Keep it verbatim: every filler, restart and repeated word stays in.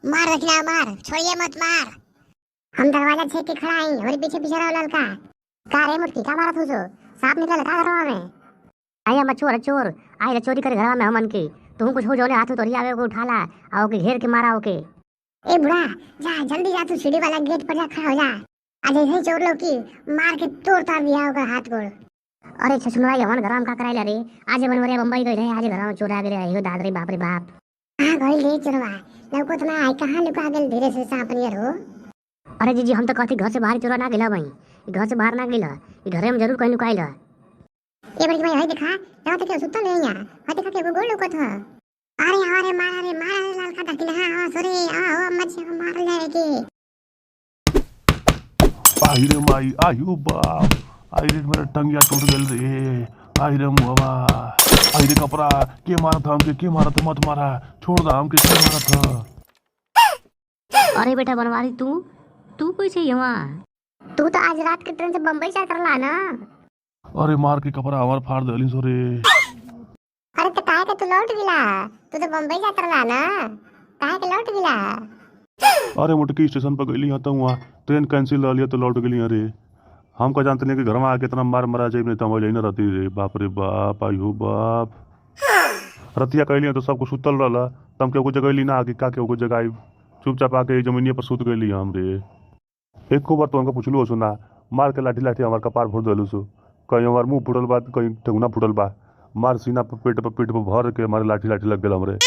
मार रखिया, मार, छोड़िए मत, मार। हम दरवाजा छेक के खड़ा हई, हमरे पीछे पीछे रहो ललका। का रे मुटकी, का मारत हो सो? सांप निकल का घरवा में? आया मचोर चोर, आए रे चोरी करे घरवा में हमन के। तू कुछ हो जौने हाथ में तोरी आवे ओके उठा ला, आ ओके घेर के मारा ओके। ए बूढ़ा, जा जल्दी जा, तू सीढ़ी वाला गेट पर जा खड़ा हो जा। आ जैसे ही चोर लौकी, मार के तोड़ तार दिया ओकर हाथ गोड़। अरे छछुनवा, ये हमन घरवा में का कराइला रे? आज बनवरिया बम्बई गइल है, आज घरवा में चोर आ गइल है, अयो दाद रे बाप रे बाप। कहाँ गइल रे चोरवा? लौकत ना आई, कहाँ लुका गइल धीरे से सांप नियर हो? अरे जीजी, हम तो कहती घर से बाहर चोरवा ना गइला भाई, घर से बाहर ना गइला, ई घरे में जरूर कहीं लुकाइल है। ए बड़की माई, हई देखा, यहाँ तो केहू सुतल है यहाँ, हई देखा केहू गोड़ लौकत है। अरे हाँ रे, मारा रे, मारा रे, लाल का ढकिन, हाँ, हाँ, सोरे, हाँ, हो, अम्मा जी, हाँ, मार ले के। आई रे माई, आई हो बाप, आई रे मेरा टंगिया टूट गल रे, आई रे मुहवा, आई रे कपड़ा, के मारत है हमके, के मारत है, मत मारा, छोड़ दा हमके, के मारत है। अरे बेटा बनवारी, तू, तू कैसे यहाँ? तू तो आज रात के ट्रेन से बम्बई जात रहला ना। अरे मार के कपड़ा हमार फाड़ देली सो रे। अरे तो काहे के तू लौट गिला? तू तो बम्बई जात रहला ना, काहे के लौट गिला? अरे मोटकी, स्टेशन पर गइली हाँ तो वहाँ ट्रेन कैंसिल रहली है तो लौट गइली हाँ रे। हम का जानते नहीं कि घर में आके इतना मार मरा जाए, नहीं तो हम अइले ना रहती रे। बाप रे बाप, आई हो बाप। रतिया कहली तो सब कुछ सुतल रहला, तो हम केहू को जगैली ना कि का केहू को जगाई। चुपचाप आके ई जमीनिया पर सुत गइली हम रे। एको बार तो हमका पूछलू हो सुना, मार के लाठी लाठी हमार कपार फोड़ देलू सु। कहीं हमार मुंह फूटल बा, कहीं ठेहुना फूटल बा। मार सीना पर, पेट पर, पीठ पर भर के हमारे लाठी लाठी लग गल हमरे।